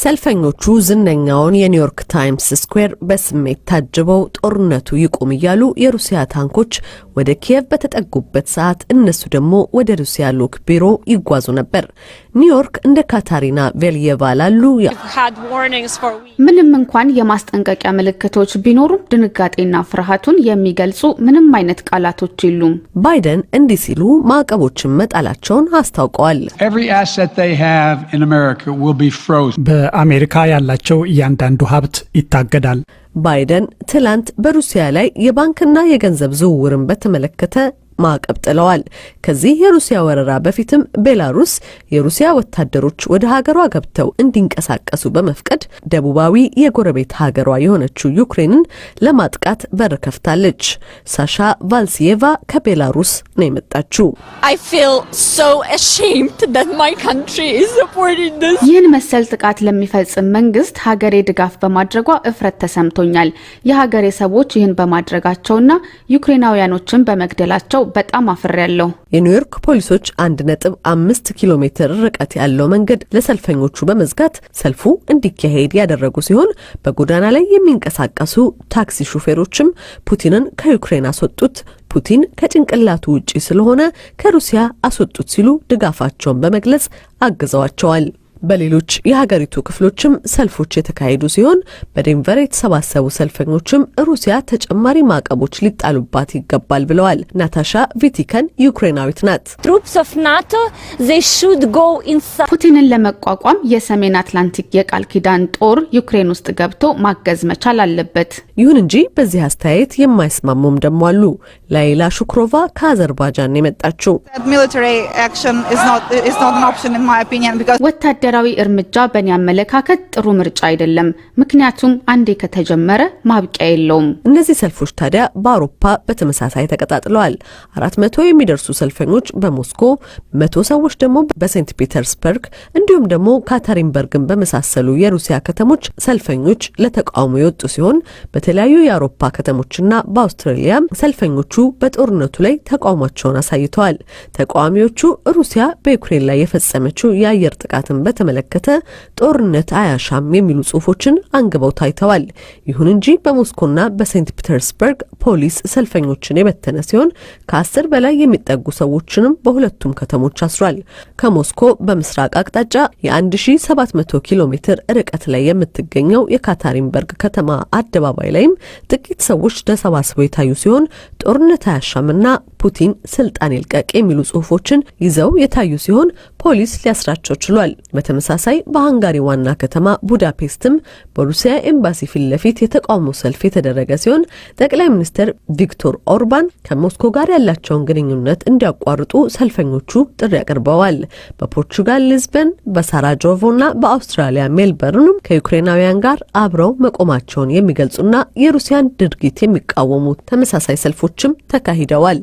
ሰልፈኞቹ ዝነኛውን የኒውዮርክ ታይምስ ስኩዌር በስሜት ታጅበው ጦርነቱ ይቁም እያሉ የሩሲያ ታንኮች ወደ ኪየቭ በተጠጉበት ሰዓት እነሱ ደግሞ ወደ ሩሲያ ልዑክ ቢሮ ይጓዙ ነበር። ኒውዮርክ እንደ ካታሪና ቬልየቫ ላሉ ምንም እንኳን የማስጠንቀቂያ ምልክቶች ቢኖሩም ድንጋጤና ፍርሃቱን የሚገልጹ ምንም አይነት ቃላቶች የሉም። ባይደን እንዲህ ሲሉ ማዕቀቦችን መጣላቸውን አስታውቀዋል። በአሜሪካ ያላቸው እያንዳንዱ ሀብት ይታገዳል። ባይደን ትላንት በሩሲያ ላይ የባንክና የገንዘብ ዝውውርን በተመለከተ ማዕቀብ ጥለዋል። ከዚህ የሩሲያ ወረራ በፊትም ቤላሩስ የሩሲያ ወታደሮች ወደ ሀገሯ ገብተው እንዲንቀሳቀሱ በመፍቀድ ደቡባዊ የጎረቤት ሀገሯ የሆነችው ዩክሬንን ለማጥቃት በር ከፍታለች። ሳሻ ቫልሲየቫ ከቤላሩስ ነው የመጣችው። ይህን መሰል ጥቃት ለሚፈጽም መንግስት ሀገሬ ድጋፍ በማድረጓ እፍረት ተሰምቶኛል። የሀገሬ ሰዎች ይህን በማድረጋቸውና ዩክሬናውያኖችን በመግደላቸው በጣም አፍሬያለሁ። የኒውዮርክ ፖሊሶች 1.5 ኪሎ ሜትር ርቀት ያለው መንገድ ለሰልፈኞቹ በመዝጋት ሰልፉ እንዲካሄድ ያደረጉ ሲሆን፣ በጎዳና ላይ የሚንቀሳቀሱ ታክሲ ሹፌሮችም ፑቲንን ከዩክሬን አስወጡት፣ ፑቲን ከጭንቅላቱ ውጪ ስለሆነ ከሩሲያ አስወጡት ሲሉ ድጋፋቸውን በመግለጽ አግዘዋቸዋል። በሌሎች የሀገሪቱ ክፍሎችም ሰልፎች የተካሄዱ ሲሆን፣ በዴንቨር የተሰባሰቡ ሰልፈኞችም ሩሲያ ተጨማሪ ማዕቀቦች ሊጣሉባት ይገባል ብለዋል። ናታሻ ቪቲከን ዩክሬናዊት ናት። ፑቲንን ለመቋቋም የሰሜን አትላንቲክ የቃል ኪዳን ጦር ዩክሬን ውስጥ ገብቶ ማገዝ መቻል አለበት። ይሁን እንጂ በዚህ አስተያየት የማይስማሙም ደግሞ አሉ። ላይላ ሹክሮቫ ከአዘርባይጃን የመጣችው። ወታደራዊ እርምጃ በእኔ አመለካከት ጥሩ ምርጫ አይደለም። ምክንያቱም አንዴ ከተጀመረ ማብቂያ የለውም። እነዚህ ሰልፎች ታዲያ በአውሮፓ በተመሳሳይ ተቀጣጥለዋል። 400 የሚደርሱ ሰልፈኞች በሞስኮ፣ 100 ሰዎች ደግሞ በሴንት ፒተርስበርግ እንዲሁም ደግሞ ካተሪንበርግን በመሳሰሉ የሩሲያ ከተሞች ሰልፈኞች ለተቃውሞ የወጡ ሲሆን፣ በተለያዩ የአውሮፓ ከተሞችና በአውስትራሊያም ሰልፈኞቹ በጦርነቱ ላይ ተቃውሟቸውን አሳይተዋል። ተቃዋሚዎቹ ሩሲያ በዩክሬን ላይ የፈጸመችው የአየር ጥቃትን በተመለከተ ጦርነት አያሻም የሚሉ ጽሁፎችን አንግበው ታይተዋል። ይሁን እንጂ በሞስኮና በሴንት ፒተርስበርግ ፖሊስ ሰልፈኞችን የበተነ ሲሆን፣ ከ10 በላይ የሚጠጉ ሰዎችንም በሁለቱም ከተሞች አስሯል። ከሞስኮ በምስራቅ አቅጣጫ የ1700 ኪሎ ሜትር ርቀት ላይ የምትገኘው የካታሪንበርግ ከተማ አደባባይ ላይም ጥቂት ሰዎች ተሰባስበው የታዩ ሲሆን፣ ጦርነት አያሻምና ፑቲን ስልጣን ይልቀቅ የሚሉ ጽሁፎችን ይዘው የታዩ ሲሆን ፖሊስ ሊያስራቸው ችሏል። በተመሳሳይ በሃንጋሪ ዋና ከተማ ቡዳፔስትም በሩሲያ ኤምባሲ ፊት ለፊት የተቃውሞ ሰልፍ የተደረገ ሲሆን፣ ጠቅላይ ሚኒስትር ቪክቶር ኦርባን ከሞስኮ ጋር ያላቸውን ግንኙነት እንዲያቋርጡ ሰልፈኞቹ ጥሪ አቅርበዋል። በፖርቹጋል ሊዝበን፣ በሳራጆቮ እና በአውስትራሊያ ሜልበርንም ከዩክሬናውያን ጋር አብረው መቆማቸውን የሚገልጹና የሩሲያን ድርጊት የሚቃወሙ ተመሳሳይ ሰልፎችም ተካሂደዋል።